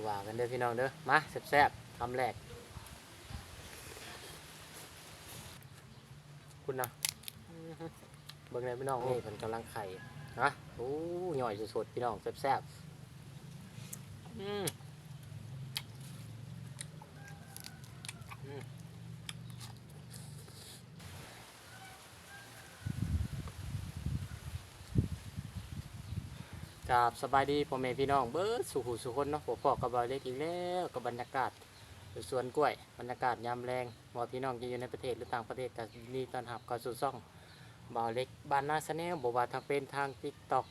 ວ່າກັນເດີພີ່ນ້ອງເດີ ມາແຊບໆ ຄຳແລກ ພຸ້ນນະ ອືຮຶ ເບິ່ງແດ່ພີ່ນ້ອງ ນີ້ເພິ່ນກຳລັງໄຂ່ ຮະ ໂອ້ ຍ່ອຍສົດໆ ພີ່ນ້ອງ ແຊບໆ ອືມ ອືມ. ກາບສະບາຍດີພໍ່ແມ່ພີ່ນ້ອງເບິດສູ່ຜູ້ສູ່ຄົນເນາະ ພົບພໍ້ກັບບ່າວເລັກອີກແລ້ວ ກັບບັນຍາກາດຢູ່ສວນກ້ວຍ ບັນຍາກາດຍາມແລງ ບໍ່ວ່າພີ່ນ້ອງຈະຢູ່ໃນປະເທດ ຫຼື ຕ່າງປະເທດ ກໍຍິນດີຕ້ອນຮັບເຂົ້າສູ່ຊ່ອງບ່າວເລັກບ້ານນາ Channel ບໍ່ວ່າທັງເປັນທາງ TikTok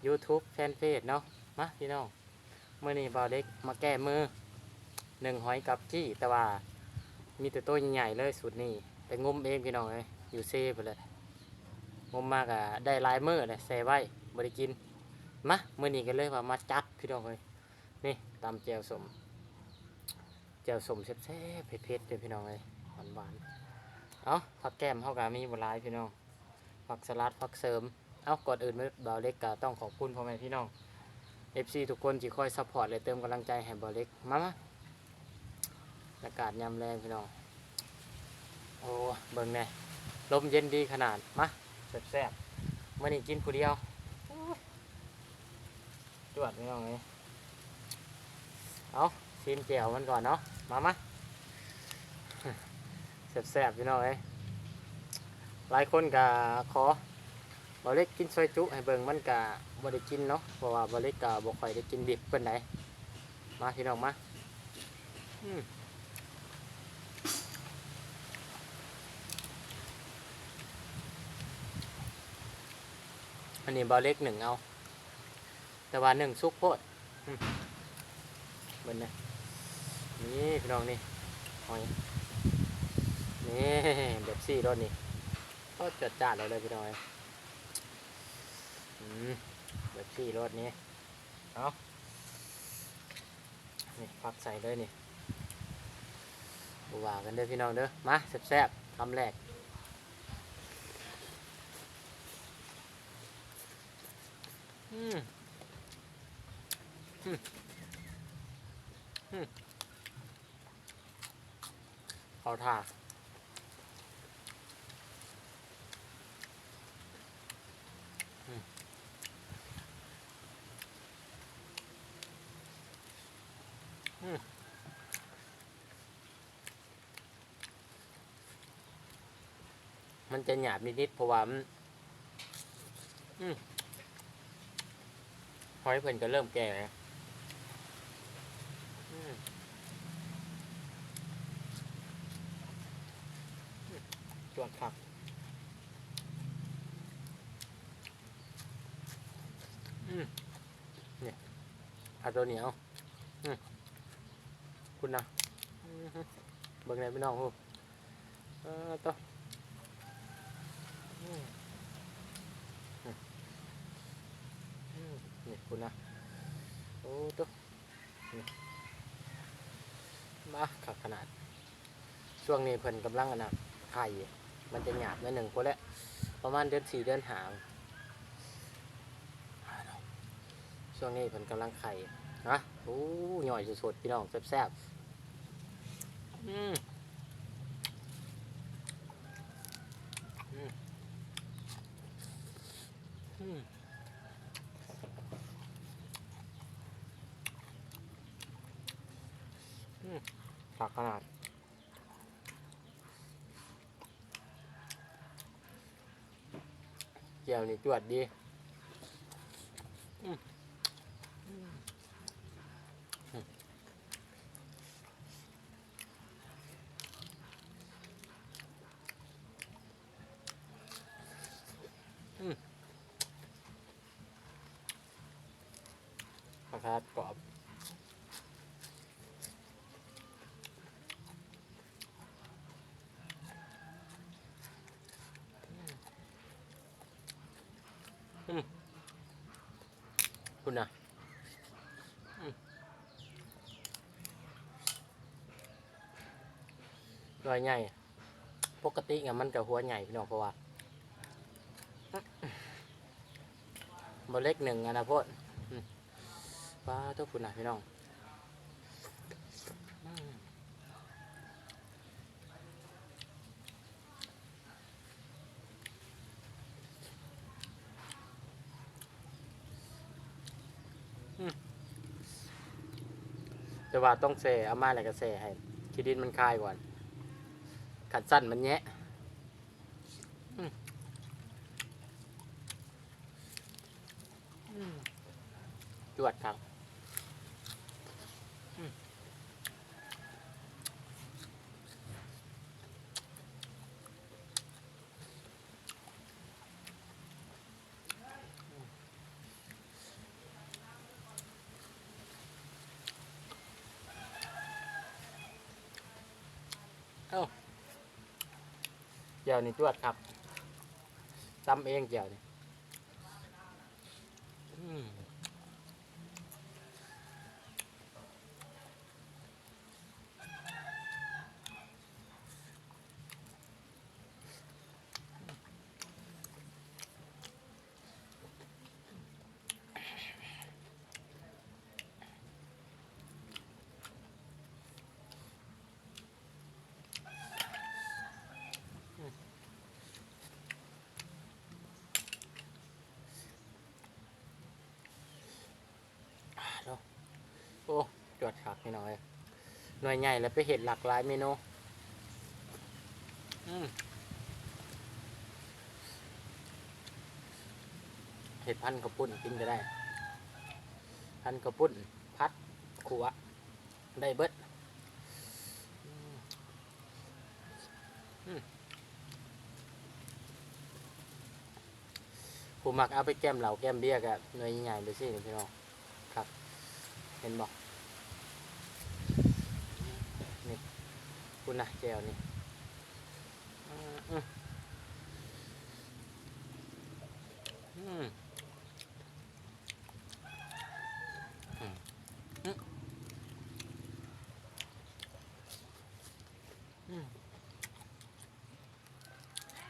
YouTube ແຟນເພຈເນາະ ມາພີ່ນ້ອງ ມື້ນີ້ບ່າວເລັກມາແກ້ມືໜຶ້ງຫອຍກັບກີ້ ແຕ່ວ່າມີແຕ່ໂຕໃຫຍ່ໆເລີຍສູດນີ້ ໄປງົມເອງພີ່ນ້ອງເອີຍ ຢູ່ເຊພຸ້ນແຫຼະ ງົມມາກະໄດ້ຫຼາຍມື້ແຫຼະ ແຊ່ໄວ້ບໍ່ໄດ້ກິນ ມາ ມື້ນີ້ກໍເລີຍວ່າມາຈັດພີ່ນ້ອງເອີຍ ນີ້ຕຳແຈ່ວສົ້ມ ແຈ່ວສົ້ມແຊບໆ ເຜັດໆ ເດີພີ່ນ້ອງເອີຍ ຫວານໆ ເອົ້າ ຜັກແກ້ມເຮົາກໍມີບໍ່ຫຼາຍພີ່ນ້ອງ ຜັກສະຫຼັດ ຜັກເສີມ ເອົ້າ ກ່ອນອື່ນໝົດ ບ່າວເລັກກໍຕ້ອງຂອບຄຸນພໍ່ແມ່ພີ່ນ້ອງ ເອັຟຊີ ທຸກຄົນທີ່ຄອຍຊັບພອດ ແລະ ເຕີມກຳລັງໃຈໃຫ້ບ່າວເລັກ ມາ ມາ ອາກາດຍາມແລງພີ່ນ້ອງ ໂອ້ ເບິ່ງແດ່ ລົມເຢັນດີຂະໜາດ ມາ ແຊບໆ ມື້ນີ້ກິນຜູ້ດຽວ ໂອ້ຍ ຈວດພີ່ນ້ອງເອີຍ ເອົາ ຊີມແຈ່ວມັນກ່ອນເນາະ ມາ ມາ ແຊບໆ ພີ່ນ້ອງເອີຍ ຫຼາຍຄົນກໍຂໍບ່າວເລັກກິນຊອຍຈຸໃຫ້ເບິ່ງ ມັນກະບໍ່ໄດ້ກິນເນາະ ເພາະວ່າບ່າວເລັກກະບໍ່ຄ່ອຍໄດ້ກິນດິບປານໃດ ມາພີ່ນ້ອງມາ ອືມ ອັນນີ້ບ່າວເລັກໜຶ້ງເອົາ ແຕ່ວ່າໜຶ້ງສຸກໂພດ ອືມ ເບິ່ງນະ ນີ້ພີ່ນ້ອງນີ້ ຫອຍ ນີ້ ແບບຊີ້ໂລດນີ້ ໂອ້ ຈວດຈາດເລີຍພີ່ນ້ອງເອີຍ ອືມ ແບບຊີ້ໂລດນີ້ ເອົາ ນີ້ ພັກໃສ່ເລີຍນີ້ ບໍ່ວ່າກັນເດີພີ່ນ້ອງເດີ ມາ ແຊບໆ ຄຳແລກ ອືມ ອືມ ອືມ ເຂົ້າທ່າ ອືມ ອືມ. ມັນຈະຫຍາບນິດໆ ເພາະວ່າມັນ ອືມ ຫອຍເພິ່ນກໍເລີ່ມແກ່ແລ້ວ ອືມ ອືມ ຈວດຄັກ ອືມ ນີ້ ເອົາໂຕນີ້ເອົາ ອືມ ພຸ້ນນະ ອືມ ເບິ່ງແດ່ພີ່ນ້ອງ ໂອ້ ເອີ ໂຕ ອືມ ອືມ ນີ້ພຸ້ນນະ ໂອ້ ໂຕ ນີ້ ມາ ຄັກຂະໜາດ. ຊ່ວງນີ້ເພິ່ນກຳລັງ ອັນນະ ໄຂ່ ມັນຈະຫຍາບໜ້ອຍໜຶ່ງພຸ້ນແຫຼະ ປະມານເດືອນສີ່ເດືອນຫ້າ ຊ່ວງນີ້ເພິ່ນກຳລັງໄຂ່ນະ ໂອ້ ຍ່ອຍສົດໆ ພີ່ນ້ອງ ແຊບໆ ອືມ ອືມ ອືມ ອືມ ຄັກຂະໜາດ. ແຈ່ວນີ້ຈວດດີ ອືມ ອືມ ອືມ. ຜັກຄາດກອບ ອືມ ພຸ້ນນະ ອືມ ໜ່ວຍໃຫຍ່. ປົກກະຕິມັນກະຫົວໃຫຍ່ພີ່ນ້ອງ ເພາະວ່າບໍ່ເລັກໜຶ່ງ ອັນນະໂພດ ອືມ ປາໂທ້ ພຸ້ນນະພີ່ນ້ອງ ແຕ່ວ່າຕ້ອງແຊ່ ເອົາມາແລ້ວກໍແຊ່ໃຫ້ຂີ້ດິນມັນຄາຍກ່ອນ ຄັນຊັ້ນມັນແຍະ. ອືມ ອືມ ຈວດຄັກ. ອືມ ເອົ້າ ແຈ່ວນີ້ຈວດຄັກ ຕຳເອງແຈ່ວນີ້. ອືມ ໂອ້ ຈວດຄັກພີ່ນ້ອງເອີຍ ໜ່ວຍໃຫຍ່ແລ້ວໄປເຮັດຫຼາກຫຼາຍເມນູ. ອືມ ເຮັດພັນເຂົ້າປຸ້ນກິນກໍໄດ້ ພັນເຂົ້າປຸ້ນ ຜັດ ຂົ້ວ ໄດ້ເບິດ. ອືມ ອືມ ຜູ້ມັກເອົາໄປແກ້ມເຫຼົ້າແກ້ມເບຍກໍໜ່ວຍໃຫຍ່ໆ ໄປຊີ້ນີ້ພີ່ນ້ອງ ຄັກ ເຫັນບໍ່ ນີ້ ພຸ້ນນະ ແຈ່ວນີ້. ອືມ ອືມ ອືມ ອືມ ອືມ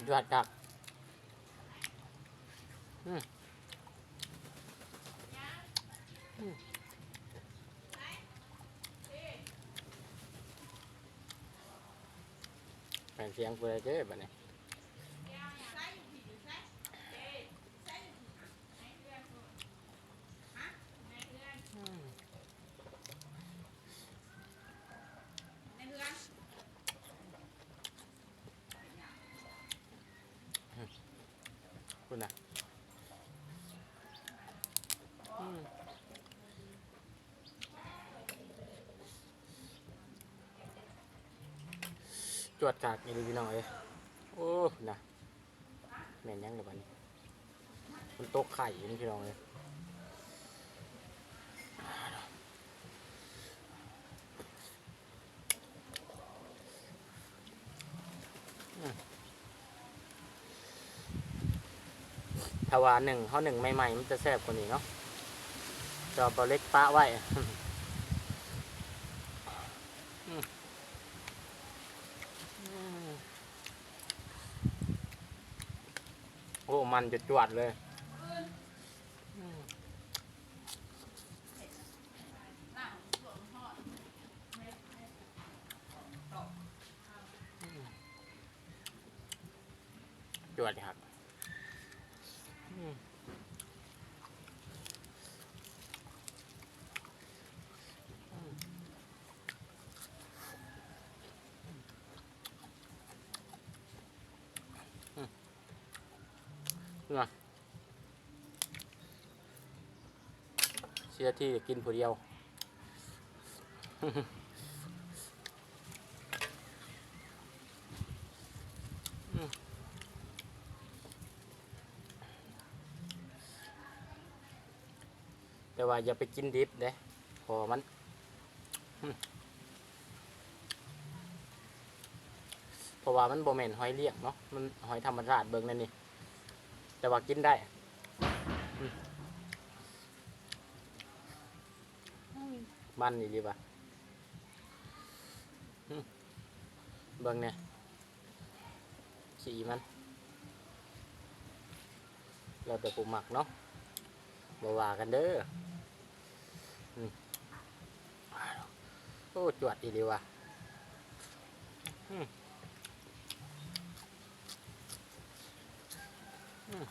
ຍອດຄັກ. ອືມ ອືມ ແມ່ນສຽງຜູ້ໃດເດ້ບັດນີ້? ອືມ ອືມ ພຸ້ນນະ ອືມ ຈວດຄັກອີ່ຫຼີພີ່ນ້ອງເອີຍ. ໂອ້ ນະ ແມ່ນຫຍັງລະບັດນີ້ ມັນຕົກໄຂ່ຢູ່ນີ້ພີ່ນ້ອງເອີຍ. ອືມ ຖ້າວ່າໜຶ້ງ ເຮົາໜຶ້ງໃໝ່ໆ ມັນຈະແຊບກວ່ານີ້ເນາະ ແຕ່ວ່າບໍ່ເລັກປະໄວ້. ອືມ ອືມ ໂອ້ ມັນຈວດໆ ເລີຍ. ອືມ ອືມ ຈວດຄັກ. ອືມ ອືມ ອືມ ນະ ເສຍທີ່ໄດ້ກິນຜູ້ດຽວ. ແຕ່ວ່າຢ່າໄປກິນດິບເດ້ ເພາະວ່າມັນ ອືມ ເພາະວ່າມັນບໍ່ແມ່ນຫອຍລ້ຽງເນາະ ມັນຫອຍທຳມະຊາດ ເບິ່ງແນວນີ້ ແຕ່ວ່າກິນໄດ້. ອືມ ມັນອີ່ຫຼີວ່າ ອືມ ເບິ່ງແດ່ ສີມັນ ແລ້ວແຕ່ຜູ້ມັກເນາະ ບໍ່ວ່າກັນເດີ. ອືມ ໂອ້ ຈວດອີ່ຫຼີວ່າ. ອືມ ອືມ.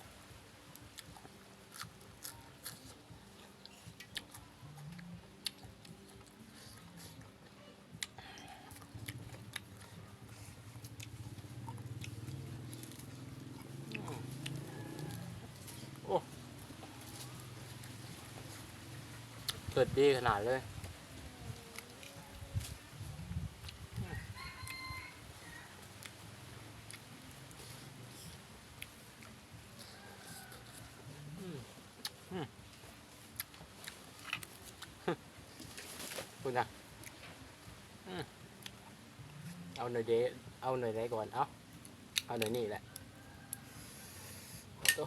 ເປີດດີຂະໜາດເລີຍ. ພຸ້ນນະ ອືມ ເອົາໜ່ວຍເດ ເອົາໜ່ວຍໃດກ່ອນ? ເອົາ ເອົາໜ່ວຍນີ້ແຫຼະ. ໂອ້ໂຕ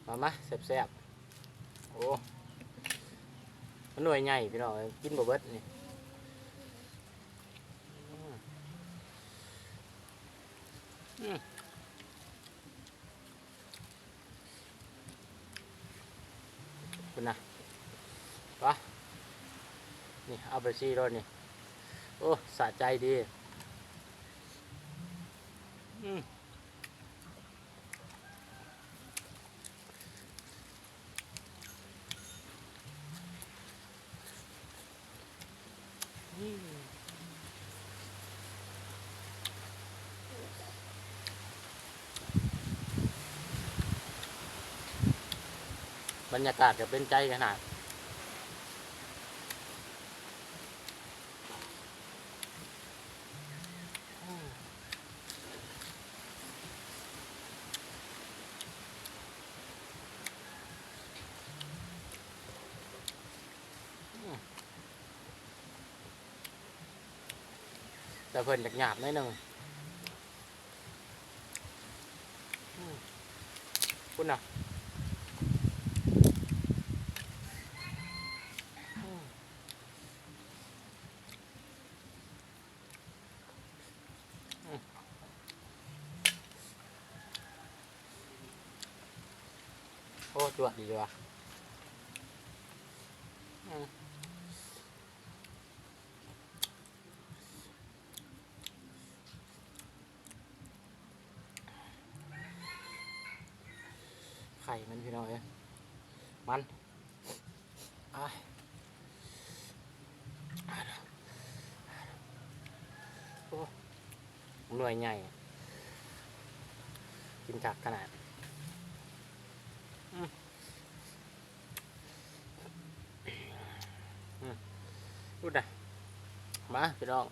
ມາ ມາ ແຊບໆ. ໂອ້ ມັນໜ່ວຍໃຫຍ່ພີ່ນ້ອງເອີຍ ກິນບໍ່ເບິດນີ້. ອືມ ອືມ ພຸ້ນນະ ປະ ນີ້ເອົາໄປສີ່ໂລນີ້. ໂອ້ ສະໃຈດີ. ອືມ ບັນຍາກາດກໍເປັນໃຈຂະໜາດ. ແຕ່ເພິ່ນຢາກຫຍາບໜ້ອຍໜຶ່ງ. ພຸ້ນນະ. ໂອ້ ຈວດດີວ່າ. ໄຂ່ມັນພີ່ນ້ອງເອີຍ ມັນ ອາຍ ໂອ້ ໜ່ວຍໃຫຍ່ ກິນຄັກຂະໜາດ. ອືມ ອືມ ພຸ້ນນະ ມາພີ່ນ້ອງ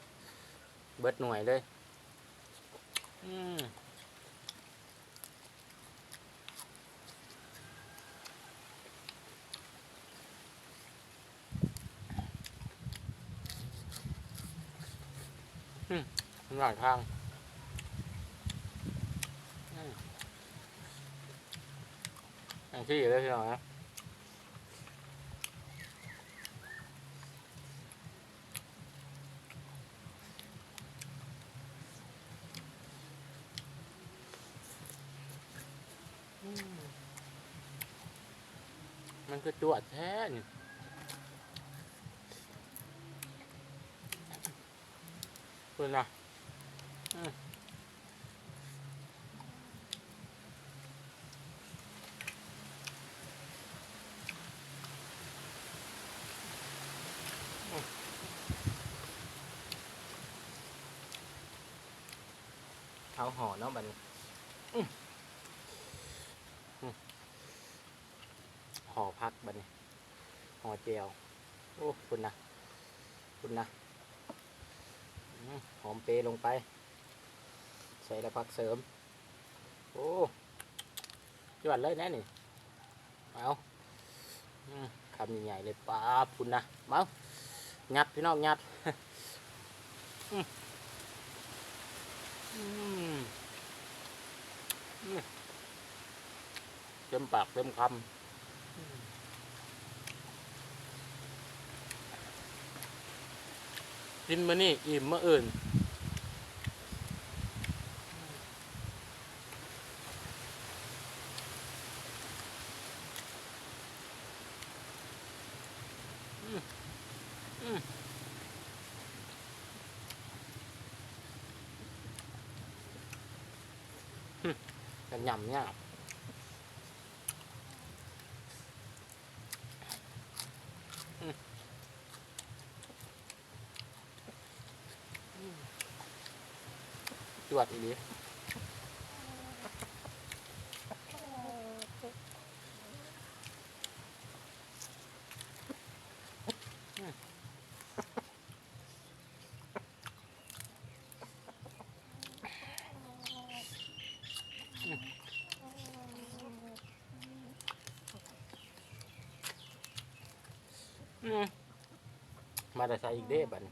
ເບິດໜ່ວຍເລີຍ. ອືມ ອືມ ຫຼາຍທາງ ອືມ ຈັ່ງຊີ້ເລີຍພີ່ນ້ອງເອີຍ. ອືມ ມັນຄືຈວດແທ້ນີ້ ເພິ່ນນະ ອືມ. ເອົາຫໍ່ເນາະບັດນີ້ ອືມ ຫໍ່ຜັກບັດນີ້ ຫໍ່ແຈ່ວ. ໂອ້ ພຸ້ນນະ ພຸ້ນນະ ອືມ ຫອມເປລົງໄປ ໃສ່ແລ້ວຜັກເສີມ. ໂອ້ ຈວດເລີຍແນວນີ້ ເອົາ ອືມ ຄຳໃຫຍ່ໆເລີຍ ປາບ ພຸ້ນນະ ເອົາ ຫຍັບພີ່ນ້ອງ ຫຍັບ ອືມ ອືມ ອືມ. ເຕັມປາກເຕັມຄຳ ກິນມື້ນີ້ອີ່ມມື້ອື່ນ ອືມ ອືມ ກະຫຍ້ຳຍາກ ອືມ ອືມ ຈວດອີ່ຫຼີ. ມ ມາແຕ່ໃສອີກເດ້ບັດນີ້?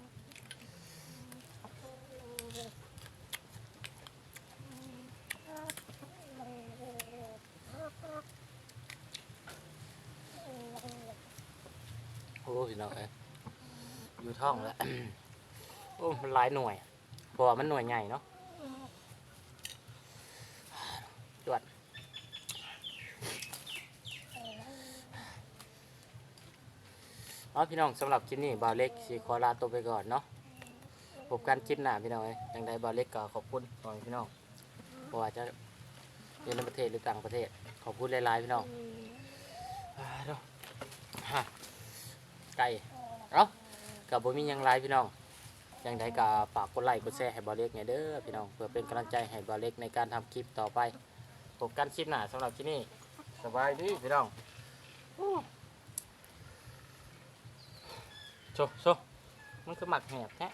ໂອ້ ພີ່ນ້ອງເອີຍ ຢູ່ທ້ອງແລ້ວ. ໂອ້ ມັນຫຼາຍໜ່ວຍ ເພາະວ່າມັນໜ່ວຍໃຫຍ່ເນາະ. ຈວດ. ເອົາ ພີ່ນ້ອງ ສຳລັບຄລິບນີ້ ບ່າວເລັກຊິຂໍລາຕົວໄປກ່ອນເນາະ. ພົບກັນຄລິບໜ້າ ພີ່ນ້ອງເອີຍ. ຈັ່ງໃດບ່າວເລັກກໍຂອບຄຸນພໍ່ແມ່ພີ່ນ້ອງ ບໍ່ວ່າຈະຢູ່ໃນປະເທດ ຫຼື ຕ່າງປະເທດ. ຂອບຄຸນຫຼາຍໆ ພີ່ນ້ອງ. ອາ ໂທ້ ຮະ ໄກ່. ເອົ້າ ກໍບໍ່ມີຫຍັງຫຼາຍ ພີ່ນ້ອງ. ຈັ່ງໃດກໍຝາກກົດໄລກົດແຊໃຫ້ບ່າວເລັກແດ່ເດີ ພີ່ນ້ອງ ເພື່ອເປັນກຳລັງໃຈໃຫ້ບ່າວເລັກໃນການທຳຄລິບຕໍ່ໄປ. ພົບກັນຄລິບໜ້າ. ສຳລັບຄລິບນີ້ ສະບາຍດີ ພີ່ນ້ອງ. ໂອ້ ໂຊ ໂຊ ມັນຄືໝາກແຫບແທ້.